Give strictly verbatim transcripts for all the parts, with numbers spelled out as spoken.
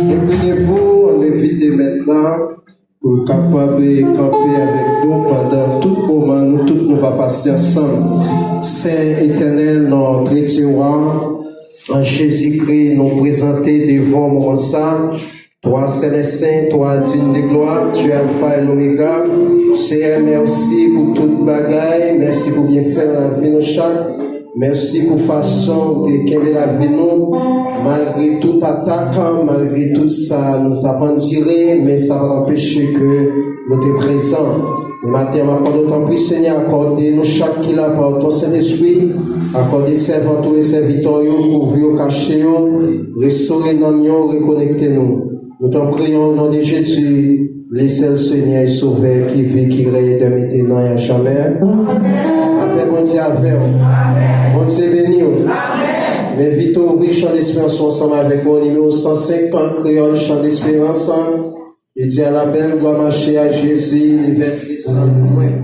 Inclinez-vous, leve de maintenant. Pou l kapab kanpe avèk nou pandan tout moman nou tout nou va pase ansanm. Sen Etènèl, notre Dieu, en Jésus-Christ, nou prezante devan w moman sa, Toi seul est saint, toi digne de gloire, tu es Alpha et l'Oméga. Seyè, mèsi pou tout bagay, mèsi pou byenfè nan lavi nou chak. Mèsi pou fason ou te kenbe lavi nou, malgre tout atak, malgre tout sa nou t ap andire, men sa pa t anpeche ke nou te prezan. Men maten an, m ap mande w, tanpri, Senyè, akòde nou chak ki la pa ton Sentespri, akòde sèvant ou e sèvitè w yo, kouvri yo, kache yo, restore nanm yo, rekonekte nou. Nou t'en prions au nom de Jésus, le seul Seigneur et Sauveur qui vit, qui règne de maintenant et à jamais. Lapè Bondye avè w. Bondye beni w. M envite w ouvri Chan Desperans ou ansanm avèk mwen, nimewo san senk an kreyòl, Chan Desperans. Li di, à la belle gloire marcher à Jésus, li vèse san pou mwen.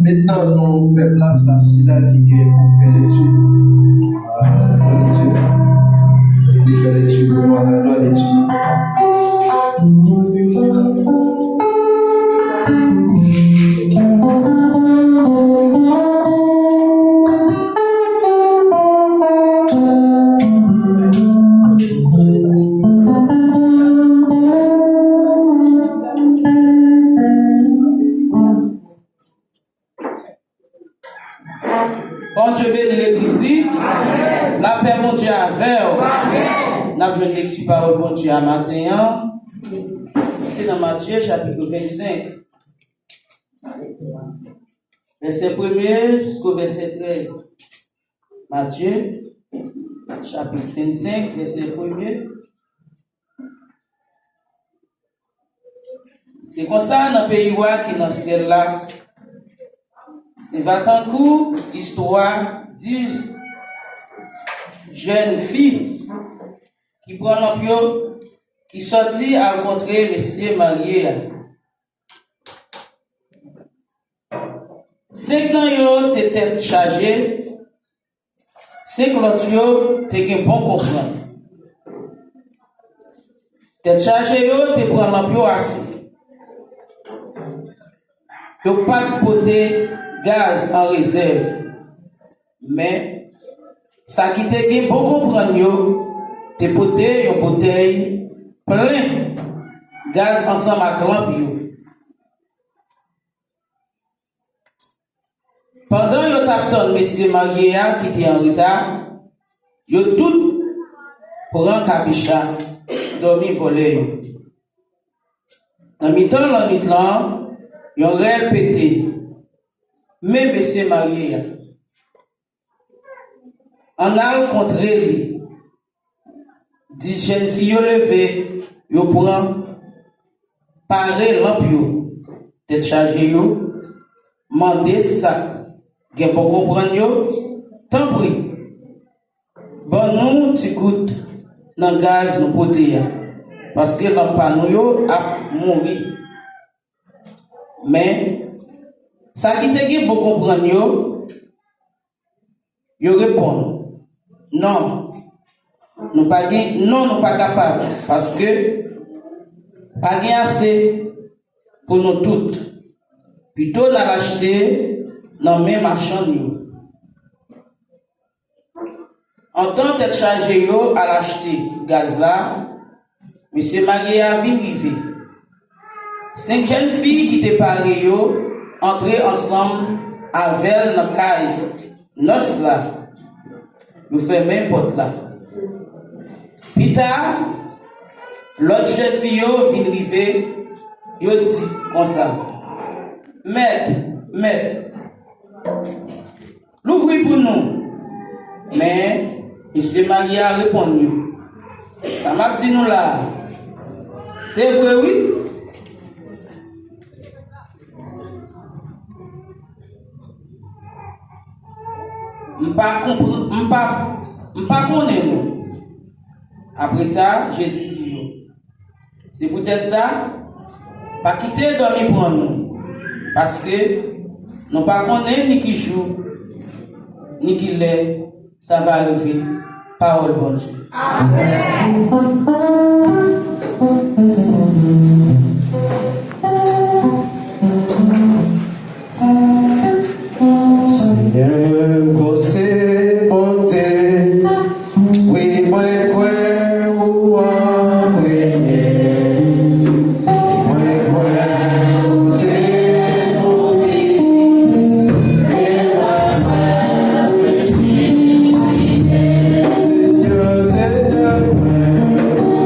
Mentnan, nou fè plas a sila ki gen pou fè lekti. Glwa a Dye. Li fè lekti pou nou, glwa a Dye. Bondye beni legliz li. Lapè Bondye avè w. N ap jwenn lekti pawòl Bondye a maten an. Se nan Matye chapit vennsenk, vèsè premye jisko vèsè trèz. Matye chapit vennsenk, vèsè premye. Se konsa, nan peyi wa ki nan syèl la, se va tankou istwa dis jèn fi ki pran lanp yo, ki sòti al kontre mesye marye a. Senk nan yo te tèt chaje, senk lòt yo te gen bon konprann. Tèt chaje yo te pran lanp yo ase. Yo pa t pote gaz an rezèv. Men, sa ki te gen bon konprann yo te pote yon boutèy plen gaz ansanm ak lanp yo. Pandan yo t ap tann mesye marye a ki te an reta, yo tout pran kabich la, dòmi vòlè yo. Nan mitan lannwit lan, yon rèl pete. Men mesye marye a. Ann al kontre li. Dis jèn fi yo leve, yo pran, pare lanp yo, tèt chaje yo, mande sa k gen bon konprann yo, tanpri, ban nou ti gout nan gaz nou pote a, paske lanp pa nou yo ap mouri. Men, sa ki te gen bon konprann yo, yo reponn, non, Nou pa gen, non, nou pa kapab, paske pa gen ase pou nou tout. Pito n al achte nan men machann yo. Antan tèt chaje yo al achte gaz la, mesye marye a vin rive. Senk jèn fi ki te pare yo antre ansanm avè l nan kay nòs la. Yo fèmen pòt la. Pita, lòt jèn fi yo vin rive, yo di konsa, "Mèt, mèt, louvri pou nou." Men, mesye marye a reponn yo, "Sa m ap di nou la a, se vre wi." M pa konprann, m pa, m pa konnen nou. Apre sa, Jezi di yo, "Se poutèt sa, pa kite dòmi pran nou, paske nou pa konnen ni ki jou, ni ki lè sa va rive." Pawòl Bondye. Senyè, ou se Bondye. Wi, mwen kwè ou an premye. Mwen kwè ou te mouri. E mwen kwè ou resisite. Senyè, Senyè, mwen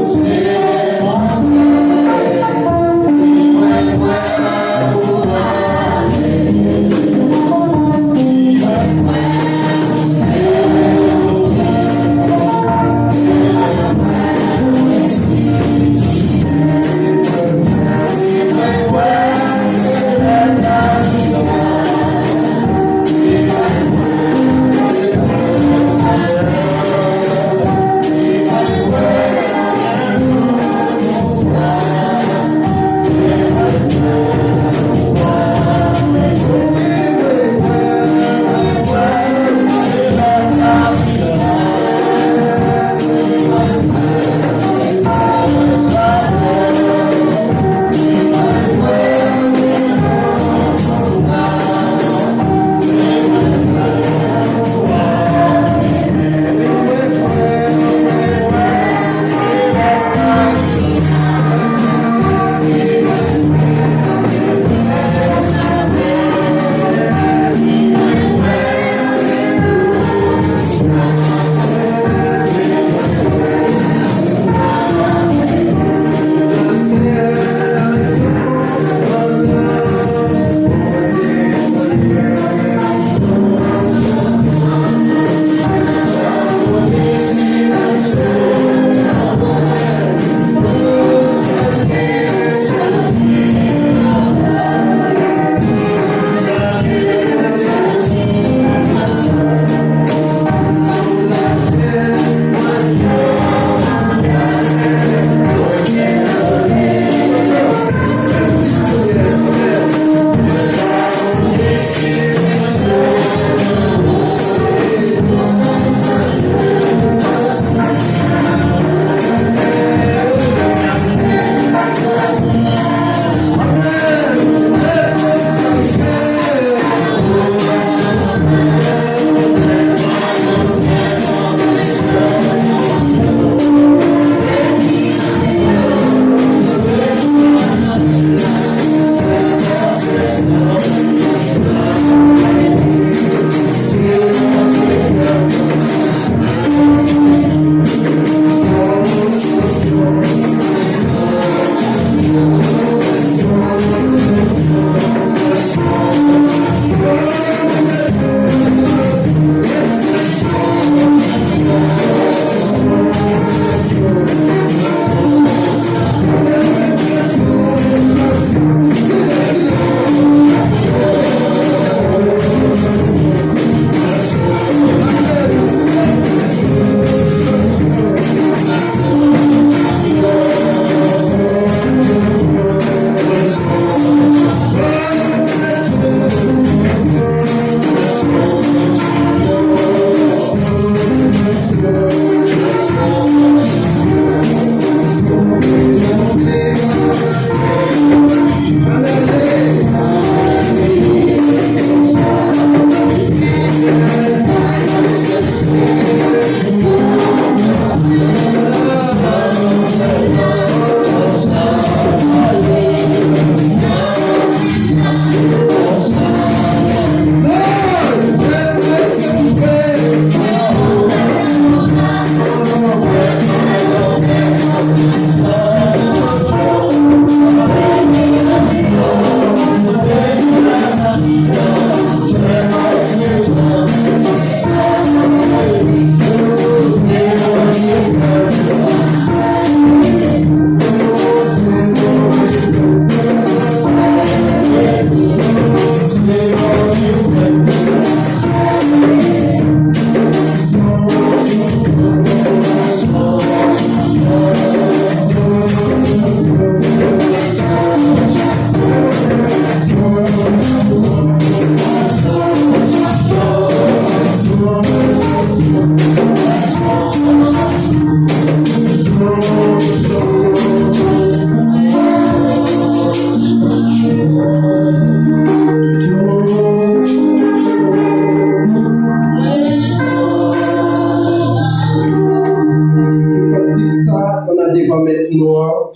devan Mèt nou an,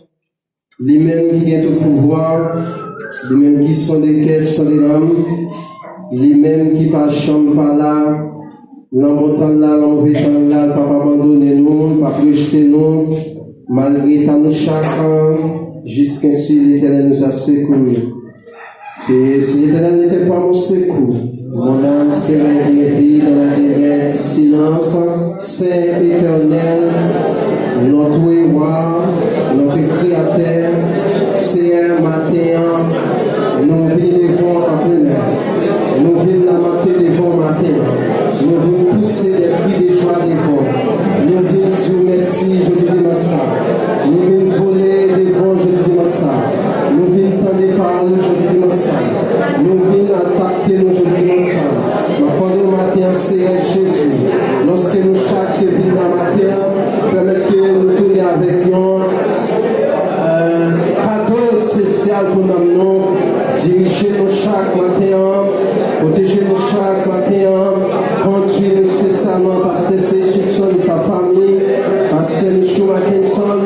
li menm ki gen tout pouvwa, li menm ki sonde kè, sonde nanm, li menm ki pa janm pa la, nan bon tan l la, nan move tan l la, l p ap abandone nou, l p ap rejte nou, malgre eta nou chak, jiskensi Letènèl nou sa sekouri. Si, si l'Éternel n'était pas mon secours, mon âme serait bien vide dans la détresse. Silence, Saint éternel, notre roi, notre créateur, Seyè, maten an, nou vin devan w an plenè. Nou vin lamante devan w maten an. Nou vin pouse de kri de jwa devan w. Nou vin di w mèsi jodi dimanch sa. Nou vin vole devan w jodi dimanch sa. Nou vin tande pawòl ou jodi dimanch sa. Nou vin adapte nou jodi dimanch sa. Mwen mande w maten an, Seyè Jezi, lòske nou chak te vin la maten an, pèmèt ke nou tounen avèk yon, euh, kado espesyal pou nanm nou. Dirije nou chak maten an, pwoteje nou chak maten an, kondui nou espesyalman, pastè Seyè Jackson e sa fanmi, pastè Michou Mackenson,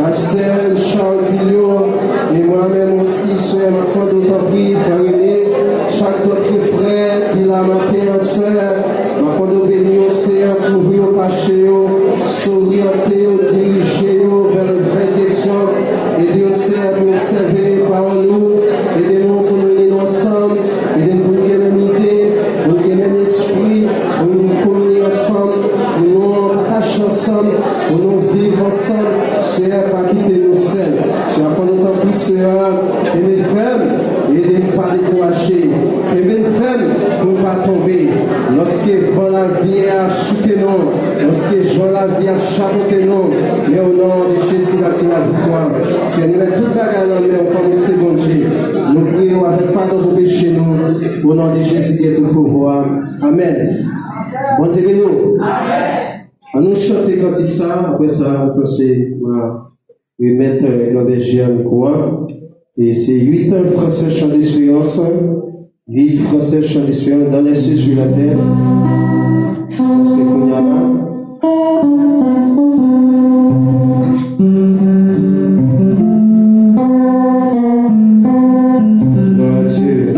pastè Richard Dilio, e mwen menm osi, Seyè, m ap mande w tanpri, frè Rene, chak lòt ki frè ki la maten an, Seyè, m ap mande w beni yo, Seyè, kouvri yo, kache yo, oryante yo, dirije yo vè vrè direksyon, ede yo, Seyè, pou yo obsève pawòl ou, ede nou pou nou ini nou ansanm, ede nou pou nou gen menm ide, pou nou gen menm espri, pou nou kominye ansanm, pou nou pataje ansanm, pou nou viv ansanm. Seyè, pa kite nou sèl. Seyè, pandan tanpri, Seyè, kenbe fèm, ede n pa dekouraje. Kenbe n fèm pou n pa tonbe. Lòske van lavi a choute nou, lòske van lavi a chapote nou, men o non de Jezi, n ap gen laviktwa. Seyè, nou met tout bagay nan men w kòm se Bondye. Nou priye w avèk padon pou peche nou. O non de Jezi ki gen tout pouvwa. Amèn. Bondye beni w. An nou chante kantik sa, apre sa, nou panse, mwen remèt, euh, Nobèje a mikwo a. E se uit fransè chan desperans, uit fransè chan desperans, dans les cieux sur la terre. Se kounye a la. Gloire à Dieu.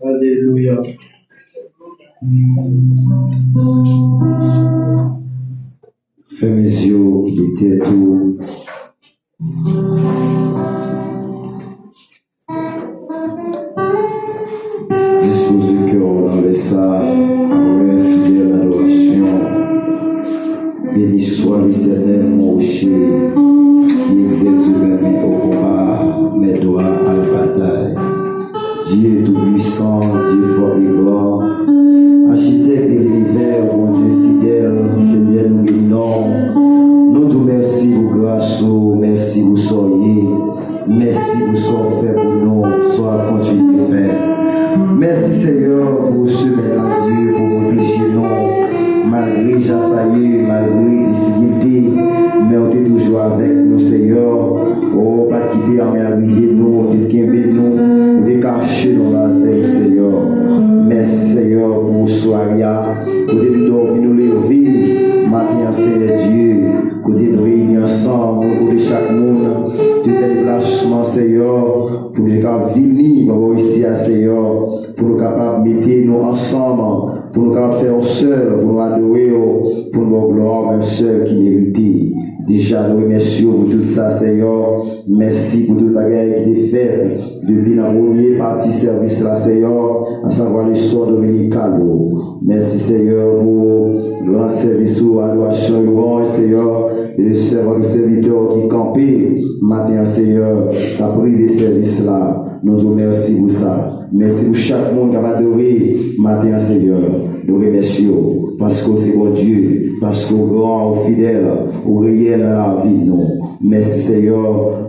Alelouya. Fèmen zye w, detèt ou. Dispoze kè w nan lè sa a, anlè fidèl adorasyon. Beni swa Letènèl, mon rocher, qui exerce de main au combat, mes doigts à la bataille. Dieu tout-puissant, Dieu fort et grand, architecte de l'univers, Bondye fidèl, Senyè, nou beni non w. Nou di w mèsi pou gras ou, mèsi pou sa w ye, mèsi pou sa w fè pou nou, sa w ap kontinye fè. Mèsi, Senyè, pou semèn nan, Dye, pou pwoteje nou, malgre jan sa ye, malgre difikilte, men w te toujou avèk nou, Senyè. Ou pa t kite anyen rive nou, ou te kenbe nou, ou te kache nou nan zèl, Senyè. Mèsi, Senyè, pou sware a. Kote nou dòmi, nou leve maten an, Senyè Dye. Kote nou reyini ansanm, ou kote chak moun te fè deplasman, Senyè, pou nou te ka vini bò isi a, Senyè, pou nou kapab mete nou ansanm, pou nou kapab fè yon sèl, pou nou adore w, pou nou ba w glwa, ou menm sèl ki merite. Deja, nou remèsye w pou tout sa, Senyè. Mèsi pou tout bagay ki te fèt depi nan premye pati sèvis la, Senyè, asavwa leson dominikal ou. Mèsi, Senyè, pou gran sèvis ou, adorasyon, lwanj, Senyè, e sèvant ou sèvitè ou ki kanpe maten an, Senyè, k ap priye sèvis la. Nou di w mèsi pou sa. Mèsi pou chak moun k ap adore maten an, Senyè. Nou remèsye w, paske w se Bondye, paske w gran, ou fidèl, ou reyèl nan lavi nou. Mèsi, Senyè,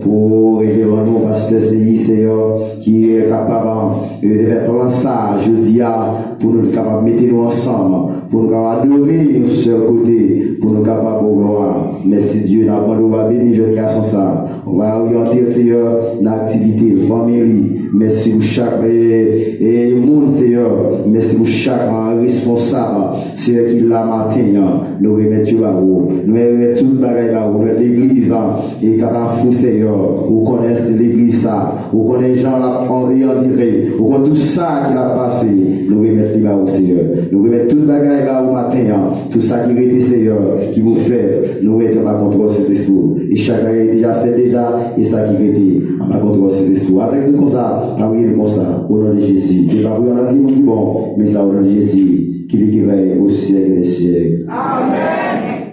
pou reveran nou, pastè Seyi, Senyè, ki kapab, e, fè plan sa a jodi a, pou nou kapab mete nou ansanm, pou nou kapab adore yon sèl kote, pou nou kapab ba w glwa. Mèsi, Dye, n ap mande w va beni jèn gason sa a. Ou va oryante l, Senyè, nan aktivite l, fanmi li. Mèsi pou chak, e, e, moun, Senyè. Mèsi pou chak, a, responsab, Senyè, ki la maten an. Nou remèt yo ba ou. Nou remèt tout bagay ba ou. Nou remèt legliz, a, e Kafou, Senyè. Ou konnen legliz sa. Ou konnen jan l ap andire. Ou konn tout sa ki ap pase. Nou remèt li ba ou, Senyè. Nou remèt tout bagay ba ou maten an. Tout sa ki rete, Senyè, ki pou fèt, nou mete anba kontwòl Sentespri w. E chak bagay ki deja fèt deja, e sa ki rete, anba kontwòl Sentespri w. Avèk nou konsa, pa bliye nou konsa, o non de Jezi. E pa pou yon lòt moun ki bon, men sa o non de Jezi, ki viv, ki rèy o syèk dè syèk. Amèn.